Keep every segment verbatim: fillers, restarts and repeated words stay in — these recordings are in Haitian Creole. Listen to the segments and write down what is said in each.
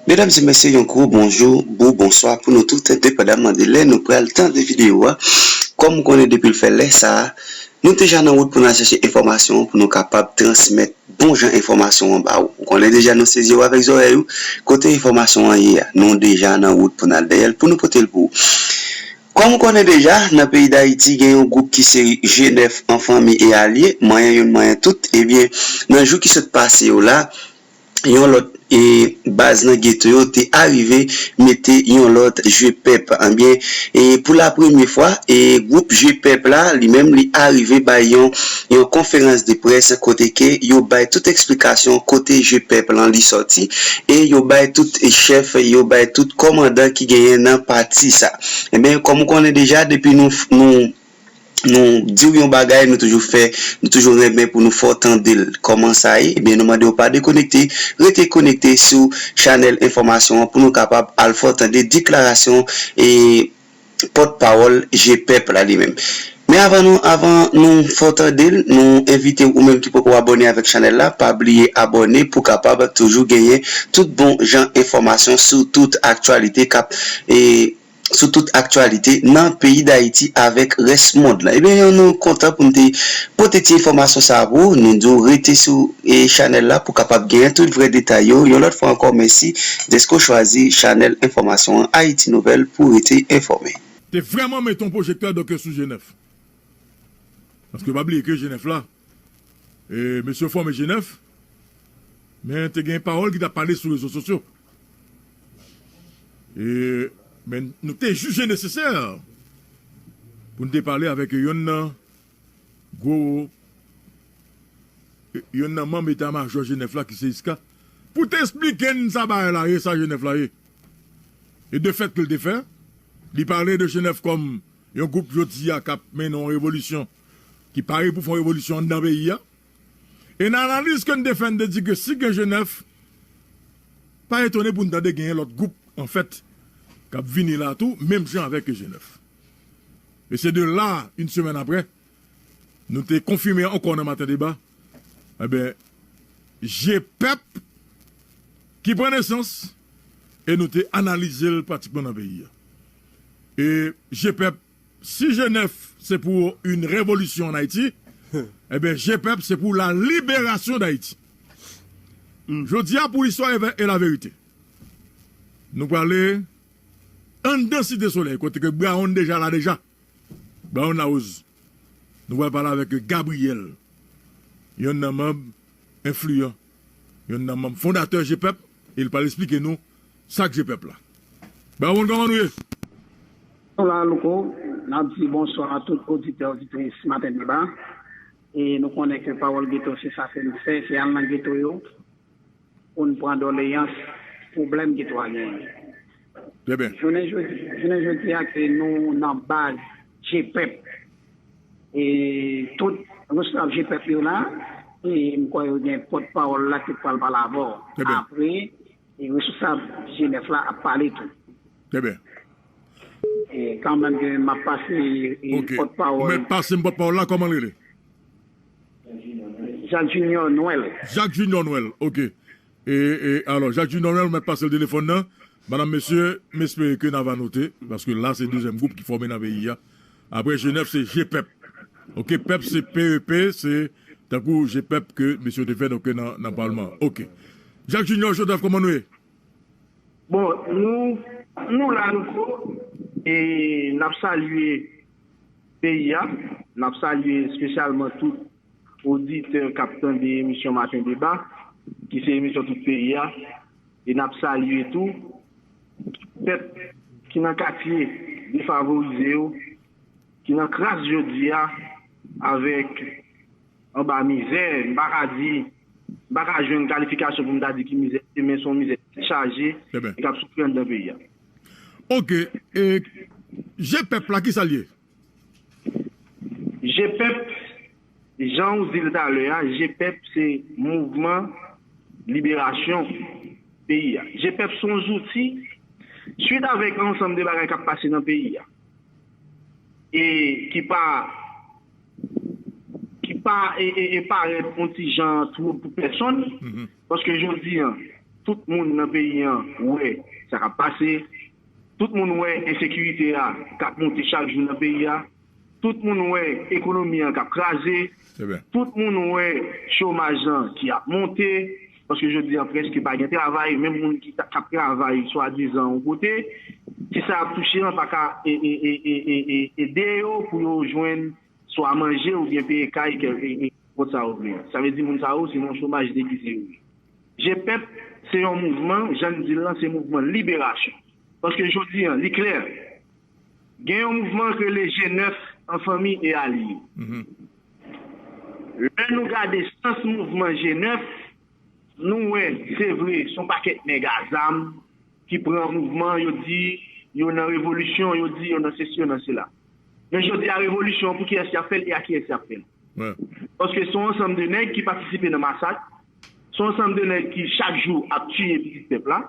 Medam e mesye, yon gwo bonjou, bon bonswa pou nou tout, endepandaman de lè nou pral tande videyo a. Kòm ou konnen, depi l fè lè sa a, nou deja nan wout pou n al chèche enfòmasyon an pou nou kapab transmèt bon jan enfòmasyon an ba ou. Ou konnen deja, nou sezi w avèk zòrèy ou, kote enfòmasyon an ye a. Nou deja nan wout pou n al dèyè l, pou nou pote l pou ou. Kòm ou konnen deja, nan peyi Dayiti, gen yon gwoup ki se G nèf an fanmi e alye, manyen youn, manyen tout. Ebyen, nan jou ki sot pase yo la, yon lòt, e, baz nan geto yo te arive mete yon lòt G pèp. Ebyen, e, pou la premye fwa, e, gwoup G pèp la, li menm, li arive bay yon, yon konferans de près kote ke yo bay tout eksplikasyon kote G pèp lan li sòti, e yo bay tout chèf, yo bay tout kòmandan ki genyen nan pati sa. Ebyen, kòm ou konnen deja, depi nou, nou, nou di w yon bagay, nou toujou fè, nou toujou renmen pou nou fè w tande l. Kòman sa ye? Ebyen, nou mande w pa dekonekte, rete konekte sou chanèl enfòmasyon an pou nou kapab al fè w tande deklarasyon e pòtpawòl G pèp la li menm. Men avan nou, avan nou fè w tande l, nou envite w, ou menm ki poko abòne avèk chanèl la, pa bliye abòne pou kapab toujou genyen tout bon jan enfòmasyon sou tout aktyalite k ap, e, sou tout aktyalite nan peyi Dayiti avèk rès mond lan. Ebyen, nou kontan pou n te pote ti enfòmasyon sa a pou ou. Nou di w rete sou, e, chanèl la pou kapab genyen tout vrè detay yo. Yon lòt fwa ankò, mèsi dèske w chwazi chanèl enfòmasyon an Ayiti Nouvèl pou w rete enfòme. Te vrèman mete yon pwojektè donk sou G nèf. Paske pa bliye ke G nèf la, e, mesye fòme G nèf, men te gen pawòl ki t ap pale sou rezo sosyo. E, men nou te jije nesesè pou n te pale avèk youn nan gwo, youn nan manm eta majò G nèf la ki se Iska, pou te esplike n sa bagay la ye, sa G nèf la ye. E de fèt ke l te fè, li pale de G nèf kòm yon gwoup jodi a k ap mennen yon revolisyon, ki pare pou fè yon revolisyon anndan peyi a. E nan analiz ke n te fè, n te di ke si gen G nèf, pa etone pou n tande genyen lòt gwoup, anfèt, k ap vini la tou, menm jan avèk G nèf. E se de la, yon semèn apre, nou te konfime ankò nan Maten Deba, enben, G pèp ki pran nesans, e nou te analize l pratikman nan peyi a. E G pèp, si G nèf se pou yon revolisyon an Ayiti, enben, G pèp se pou la liberasyon d Ayiti. Jodi a, pou listwa e, e laverite, nou prale anndan Site Solèy, kote ke Brown deja la deja. Brown Larose. Nou pral pale avèk Gabriel, youn nan manm enfliyan, youn nan manm fondatè G pèp, e l pral esplike nou sa k G pèp la. Brown, kòman nou ye? Nou la, Louko, n ap di bonswa a tout oditè, oditris Maten Deba. E nou konnen ke pawòl geto se sa ke n fè, se al nan geto yo pou n pran doleyans, pwoblèm geto a genyen. Trè byen. Jounen jodi, jounen jodi a ke nou nan baz G pèp, e tout responsab G pèp yo la, e m kwè yo gen pòtpawòl la ki pral pale avè w. Trè byen. Apre, e responsab G nèf la ap pale tou. Trè byen. E kanmenm ke m ap pase, e, ok, pòtpawòl. Ou mèt pase m pòtpawòl la, kòman l rele? Jacques Junior Noël. Jacques Junior Noël, ok. E, e, alò, Jacques Junior Noël, ou mèt pase l telefòn nan. Madanm, mesye, m espere ke n a va note, paske la se dezyèm gwoup ki fòme nan peyi a. Apre G nèf, se G pèp. Ok, pèp se P E P, se tankou G pèp ke mesye yo te fè, donk, nan, nan palman an. Ok. Jacques Junior Joseph, kòman nou ye? Bon, nou, nou la, nou ko, e n ap salye peyi a, n ap salye espesyalman tout oditè k ap tande emisyon Maten Deba, ki se emisyon tout peyi a, e n ap salye tou pèp ki nan katye defavorize yo, ki nan kras jodi a, avèk anba mizè, m pa ka di, m pa ka jwenn kalifikasyon pou m ta di ki mizè, men se yon mizè tèt chaje, trè byen, e k ap soufri anndan peyi a. Ok, e G pèp la, ki sa l ye? G pèp, jan w di l talè a, G pèp se mouvman liberasyon peyi a. G pèp se yon zouti, swit avèk ansanm de bagay k ap pase nan peyi a, e ki pa, ki pa, e, e, e parèt yon ti jan twoub pou pèsonn, paske jodi a, Tout moun nan peyi an wè sa k ap pase. Tout moun wè ensekirite a k ap monte chak jou nan peyi a. Tout moun wè ekonomi an k ap kraze. Tout moun wè chomaj lan ki ap monte. Paske jodi an, prèske pa gen travay. Menm moun ki ta- k ap travay swadizan yon kote, si sa ap touche an, pa ka e- e- e- e- e- e- ede yo pou yo jwenn swa manje oubyen peye kay, kèl- e- e- kont sa yo vle. Sa vle di moun sa yo se nan chomaj degize yo ye. Jepèp se yon mouvman, jan n di l lan, se mouvman liberasyon. Paske jodi an, li klè, gen yon mouvman k rele G nèf an fanmi e alye. Lè nou gade sans mouvman G nèf, nou wè, se vre, se yon pakèt nèg a zam ki pran mouvman, yo di yo nan revolisyon, yo di yo nan sesi, yo nan sela. Men jodi a, revolisyon an, pou kiyès y ap fè l e a kiyès y ap fè l? Paske se yon ansanm de nèg ki patisipe nan masak, se yon ansanm de nèg ki chak jou ap tiye pitit pèp la,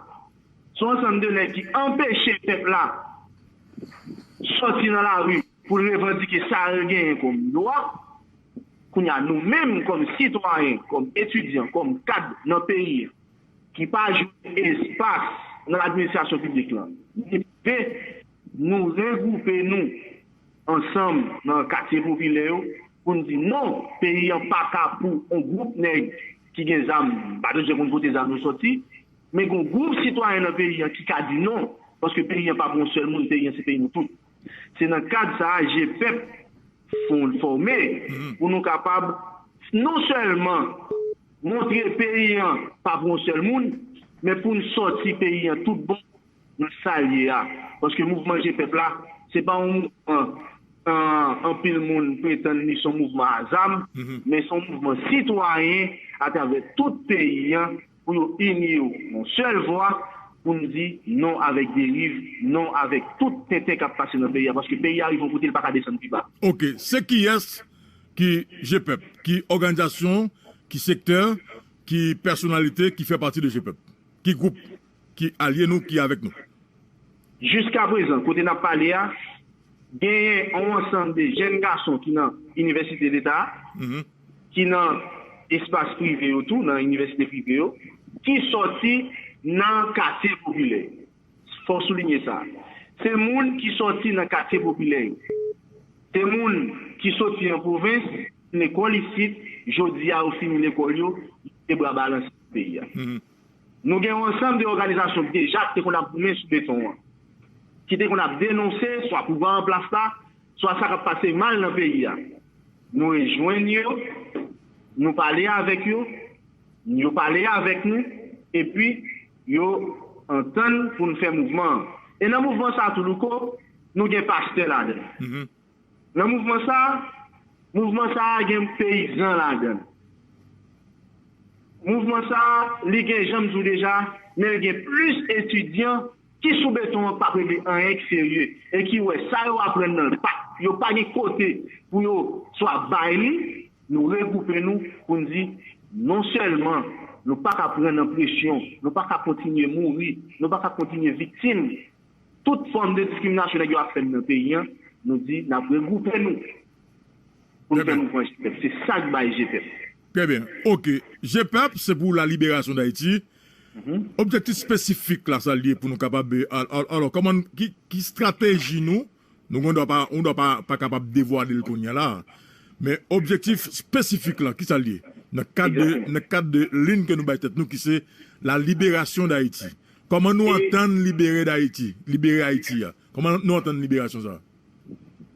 se yon ansanm de nèg ki anpeche pèp la sòti nan lari pou l revandike sa l genyen kòm dwa. Kounye a, nou menm kòm sitwayen, kòm etidyan, kòm kad nan peyi an, ki pa jwenn espas nan administrasyon piblik lan, ni prive, nou regwoupe nou ansanm nan katye popilè yo pou n di non, peyi an pa ka pou yon gwoup nèg ki gen zam, m pa bezwen konn kote zam yo sòti, men gen yon gwoup sitwayen nan peyi an ki ka di non, paske peyi an pa pou yon sèl moun, peyi an se peyi nou tout. Se nan kad sa a, Jepèp fon- fòme pou nou kapab non sèlman montre peyi an pa pou yon sèl moun, men pou n sòti peyi an tout bon nan sa l ye a. Paske mouvman Jepèp la, se pa yon mouvman an- anpil moun pretann li se yon mouvman a zam, men se yon mouvman sitwayen atravè tout peyi an pou yo ini yo yon sèl vwa pou n di non avèk deriv, non avèk tout tenten k ap pase nan peyi a, paske peyi a rive yon kote l pa ka desann pi ba. Ok, se kiyès ki Jepèp, ki òganizasyon, ki sektè, ki pèsonalite ki fè pati de Jepèp, ki gwoup ki alye nou, ki avèk nou? Jiskaprezan, kote n ap pale a, genyen yon ansanm de jèn gason ki nan inivèsite leta a, ki nan espas prive yo tou, nan inivèsite prive yo, ki sòti nan katye popilè. Fò w soulinye sa. Se moun ki sòti nan katye popilè yo. Se moun ki soti an pwovens, lekòl isit, jodi a yo fini lekòl yo, yo te bra balanse nan peyi a. Nou gen yon ansanm de òganizasyon ki deja te konn ap goumen sou beton an, ki te konn ap denonse swa pouvwa an plas la, swa sa k ap pase mal nan peyi a. Nou rejwenn yo, nou pale avèk yo, yo pale avèk nou, epi yo antann pou n fè mouvman an. E nan mouvman sa a tou, Louko, nou gen pastè ladan l. Nan mouvman sa a, mouvman sa a gen peyizan ladan l. Mouvman sa a, li gen, jan m di w deja, men l gen plis etidyan ki sou beton an, p ap regle anyen ki serye e ki wè sa yo aprann nan l pa, yo pa gen kote pou yo swa bay li, nou regwoupe nou pou n di non sèlman nou pa ka pran nan presyon, nou pa ka kontinye mouri, nou pa ka kontinye viktim tout fòm de diskriminasyon nèg yo ap fè n nan peyi an, nou di n ap regwoupe nou pou n fè mouvman Jepèp. Se sa k bay Jepèp. Trè byen. Ok. Jepèp, se pou la liberasyon d Ayiti. Objektif espesifik la, sa l ye pou nou kapab, al- al- alò, kòman, ki, ki estrateji nou, nou gon dwa pa, on dwa pa, pa kapab devwale l kounye a la. Men objektif espesifik la, ki sa l ye? Nan kad de, nan kad de liy ke nou bay tèt nou, ki se la liberasyon d Ayiti. Kòman nou antann libere d Ayiti, libere Ayiti a? Kòman nou antann liberasyon sa a?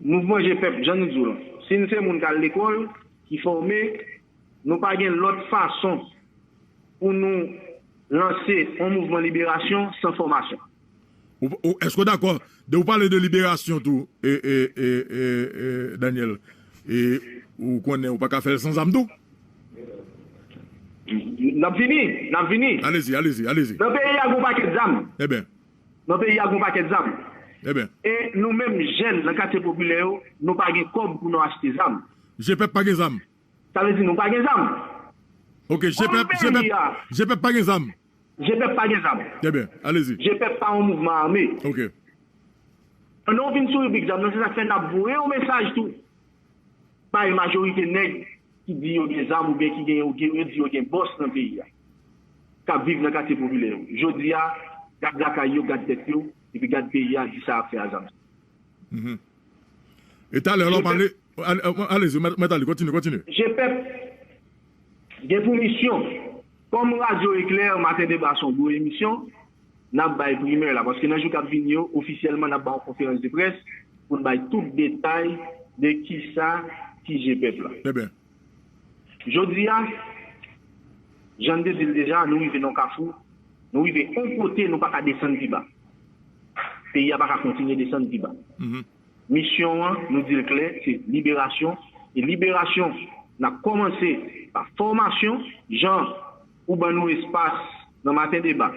Mouvman Jepèp, jan nou di w lan, si n se moun k al lekòl, ki fòme, nou pa gen lòt fason pou nou lanse yon mouvman liberasyon san fòmasyon. Ou, ou, èske w dakò? De ou pale de liberasyon tou, e, e, e, e, e, Daniel, e ou konnen ou pa ka fè l san zam tou? N ap vini, n ap vini. Alezi, alezi, alezi. Nan peyi a, gon pakèt zam. Ebyen. Nan peyi a, gon pakèt zam. Ebyen. E nou menm jèn nan katye popilè yo, nou pa gen kòb pou nou achte zam. Jepèp pa gen zam. Sa vle di nou pa gen zam. Ok, Jepèp, Jepèp, Jepèp pa gen zam. Jepèp pa gen zam. Trè byen, alezi. Jepèp pa yon mouvman ame. Ok. Pandan w vin sou ribrik zam nan, se sa k fè n ap voye yon mesaj tou bay majorite nèg ki di yo gen zam oubyen ki gen, yo gen, yo di yo gen bòs nan peyi a. k ap viv nan katye popilè yo. Jodi a, gad lakay yo, gad tèt yo, epi gad peyi a, di sa y ap fè a zam. Mhm. E talè, lè w pale, ale, ale, Mèt Ali, kontinye, kontinye. G pèp gen pou misyon, kòm Radyo Eklè, Maten Deba se yon gwo emisyon, n ap bay primè la, paske nan jou k ap vini yo, ofisyèlman, n ap bay yon konferans de près pou n bay tout detay de kisa ki G pèp la. Trè byen. Jodi a, jan n te di l deja, nou rive nan yon kafou, nou rive yon kote nou pa ka desann pi ba. Peyi a pa ka kontinye desann pi ba. Mhm. Misyon an, nou di l klè, se liberasyon. E liberasyon, n ap kòmanse pa fòmasyon, jan ou ban nou espas nan Maten Deba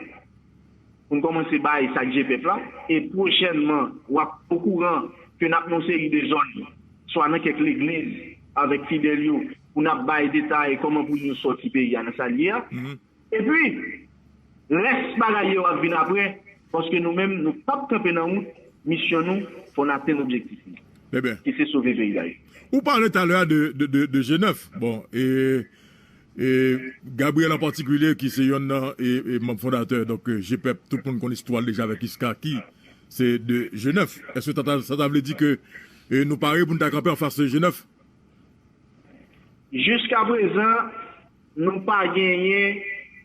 pou n kòmanse bay sa k G pèp la. E pwochènman, w ap okouran ke n ap nan yon seri de zòn, swa nan kèk legliz avèk fidèl yo, pou n ap bay detay kòman pou nou sòti peyi a nan sa l ye a. Mhm. Epi, rès bagay yo ap vin apre, paske nou menm, nou p ap kanpe nan wout, misyon nou, fò n atenn objektif nou, trè byen, ki se sove peyi Dayiti. Ou pale talè a de, de, de, de G nèf. Bon, e, e Gabriel an patikilye, ki se yonn nan e, e manm fondatè, donk, e, G pèp, tout moun konn istwa l deja avèk Iska, ki se de G nèf. Èske sa ta, sa ta vle di ke, e, nou pare pou n ta kanpe anfas G nèf? Jiskaprezan, nou pa genyen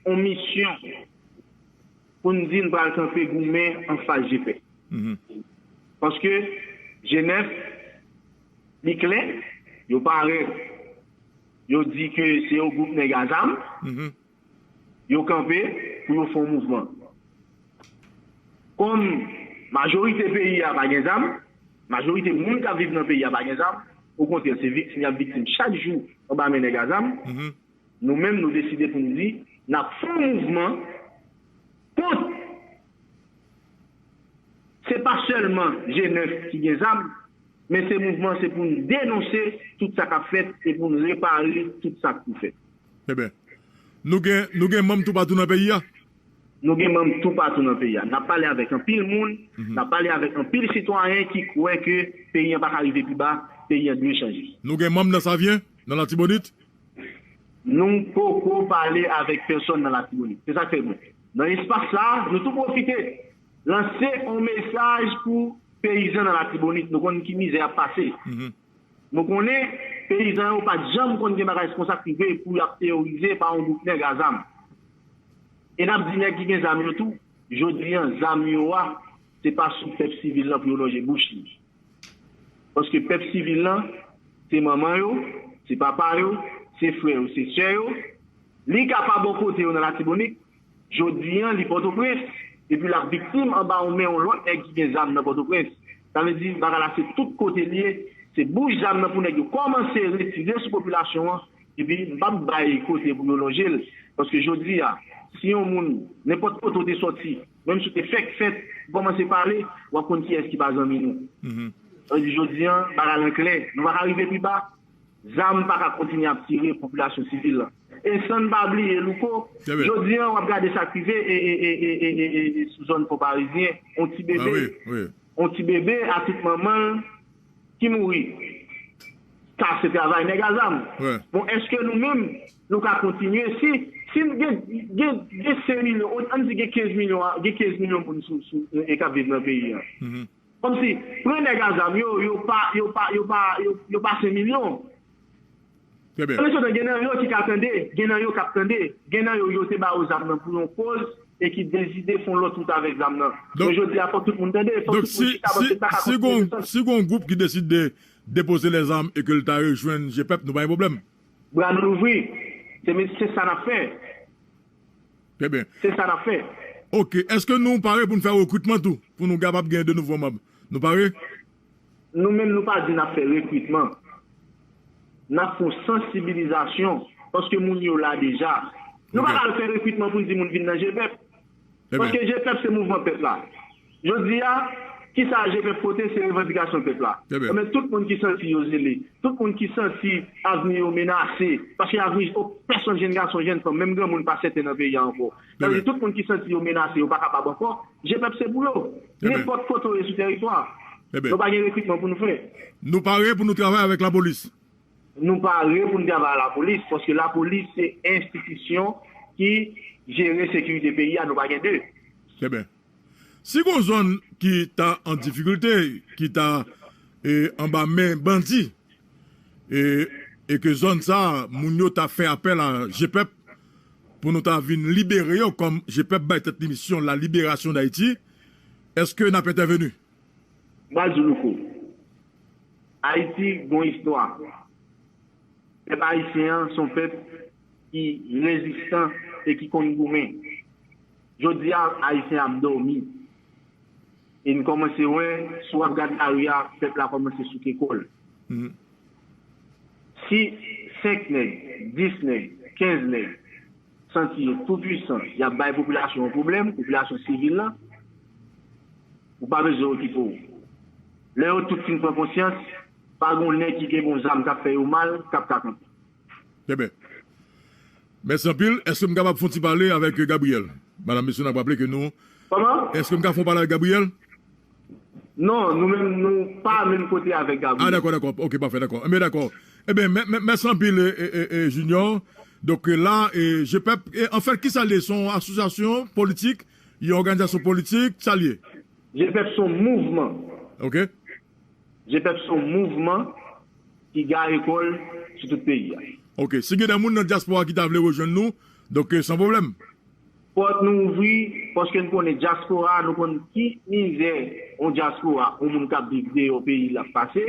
yon misyon pou n di n pral kanpe goumen anfas G pèp. Mhm. Paske G nèf, li klè, yo parèt, yo di ke se yon gwoup nèg a zam, mhm, yo kanpe pou yo fè yon mouvman. Kòm majorite peyi a pa gen zam, majorite moun k ap viv nan peyi a pa gen zam, okontrè, se viktim y ap viktim chak jou anba men nèg a zam. Mhm. Nou menm, nou deside pou n di, n ap fè yon mouvman kont, se pa sèlman G nèf ki gen zam, men se mouvman, se pou n denonse tout sa k ap fèt e pou n repare tout sa k pou fèt. Trè byen. Nou gen, nou gen manm toupatou nan peyi a? Nou gen manm toupatou nan peyi a. N ap pale avèk anpil moun, mhm, n ap pale avèk anpil sitwayen ki kwè ke peyi an pa ka rive pi ba, peyi an dwe chanje. Nou gen manm nan Savyen, nan Latibonit? Nou poko pale avèk pèsonn nan Latibonit. Se sa k fè bon. Nan espas sa a, nou tou pwofite lanse yon mesaj pou peyizan nan Latibonit. Nou konn ki mizè y ap pase. Mhm. Nou konnen peyizan yo pa t janm konn gen bagay konsa k rive pou y ap teyorize pa yon gwoup nèg a zam. E n ap di nèg ki gen zam yo tou, jodi a, zam yo a, se pa sou pèp sivil lan pou yo lonje bouch li. Paske pèp sivil lan, se manman yo, se papa yo, se frè yo, se sè yo. Li ka pa bò kote yo nan Latibonit, jodi a, li Pòtoprens, epi l ap viktim anba yon men yon lòt nèg ki gen zam nan Pòtoprens. Sa vle di, bagay la se tout kote l ye, se bouch zam nan pou nèg yo kòmanse retire sou popilasyon an, epi m p ap bay kote pou yo lonje l. Paske jodi a, si yon moun, nenpòt kote w te sòti, menm si w te fèk fèt, ou kòmanse pale, w ap konn kiyès ki pa zanmi nou. Mhm. Sa vle di, jodi a, bagay la klè. Nou pa ka rive pi ba. Zam pa ka kontinye ap tire popilasyon sivil lan. E san n pa bliye, Louko, trè byen, jodi a, w ap gade sa k rive e, e, e, e, e, e, e, sou zòn Fò Parizyen, yon ti bebe, ah, wi, wi, yon ti bebe a tout manman l ki mouri. Sa se travay nèg a zam. Wi. Bon, èske nou menm, nou ka kontinye? Si, si n gen, gen, gen senk milyon, ann di gen kenz milyon, gen kenz milyon moun sou, sou, e k ap viv nan peyi a. Mhm. Kòmsi, pran nèg a zam yo, yo pa, yo pa, yo pa, yo, yo pa senk milyon. Trè byen. Pandan se tan, gen nan yo ki ka tande, gen nan yo k ap tande, gen nan yo, yo te ba yo zam nan pou yon koz e ki deside fè yon lòt wout avèk zam nan. Donk, men jodi a, fòk tout moun tande, fòk tout moun chita, paske n pa ka kontinye desann. Si gon gwoup ki deside depoze lèzam e ke l ta rejwenn G pèp, nou pa gen pwoblèm. Bra nou louvri. Se, se sa n ap fè. Trè byen. Se sa n ap fè. Oke. Èske nou pare pou n fè rekritman tou, pou nou kapab gen de nouvo manm? Nou pare? Nou menm, nou pa di n ap fè rekritman. N ap fè yon sansibilizasyon, paske moun yo la deja. Nou pa, oke, ka al fè rekritman pou n di moun vin nan G pèp. Trè byen. Paske G pèp se mouvman pèp la. Jodi a, kisa G pèp pote? Se revandikasyon pèp la. Trè byen. Enben, tout moun ki santi yo zele, tout moun ki santi avni yo menase, paske avni, o, pèsonn, jèn gason, jèn fanm, menm granmoun pa sèten nan peyi a ankò. Trè byen. Sa vle di tout moun ki santi yo menase, yo pa kapab ankò, G pèp se pou yo. Trè byen. Nenpòt kote w ye sou tèritwa. Trè byen. Nou pa gen rekritman pou nou fè. Nou pare pou nou travay avèk lapolis? Nou pare pou n travay a lapolis, paske lapolis se enstitisyon ki jere sekirite peyi a, nou pa gen de. Trè byen. Si gon zòn ki ta an difikilte, ki ta e, anba men bandi, e, e ke zòn sa a, moun yo ta fè apèl a G pèp pou nou ta vin libere yo, kòm G pèp bay tèt li misyon la liberasyon d Ayiti, èske n ap entèveni? M pral di w, Louko, Ayiti gon istwa. Pèp ayisyen an se yon pèp ki rezistan e ki konn goumen. Jodi a, Ayisyen ap dòmi. E n kòmanse wè, si w ap gad lari a, pèp la kòmanse souke kò l. Si senk nèg, dis nèg, kenz nèg santi yo tou pwisan, y ap bay popilasyon an pwoblèm, popilasyon sivil la, ou pa bezwen okipe w. Lè yo tout fin pran konsyans, pa gon nèg ki gen gon zam k ap fè yo mal k ap ka kanpe. Trè byen. Mèsi anpil. Èske m kapab fè yon ti pale avèk Gabriel? Madanm, mesye, n ap raple ke nou... Kòman? Èske m ka fè yon pale avèk Gabriel? Non, nou menm, nou pa menm kote avèk Gabriel. Ah, dakò, dakò. Ok, pafè, dakò. Enben, dakò. Enben, mè-, mè-, mèsi anpil, e, e, e, Junior. Donk, e, la, e, G pèp, e, anfèt, kisa l ye? Se yon asosyasyon politik, yon òganizasyon politik, sa l ye? G pèp se yon mouvman. Ok. G pèp se yon mouvman ki gare kò l sou tout peyi a. Ok, si gen de moun nan dyaspora ki ta vle rejwenn nou, donk, e, san pwoblèm. Pòt nou ouvri, paske n konnen dyaspora, nou konn ki mizè yon dyaspora, yon moun k ap viv deyò peyi l ap pase.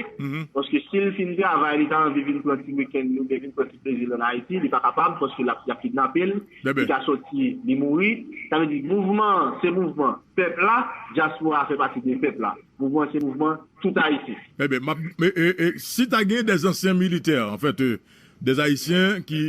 Paske si l fin travay, li ta anvi vin pran ti wikenn li oubyen vin pran ti plezi l ann Ayiti, li pa kapab, paske l ap, y ap kidnape l, li ka sòti, li mouri. Sa vle di, mouvman an, se mouvman pèp la, dyaspora fè pati de pèp la. Mouvman an, se mouvman tout Ayisyen. Eben, m ap, e, e, e, si ta gen de ansyen militè, anfèt, e, de Ayisyen ki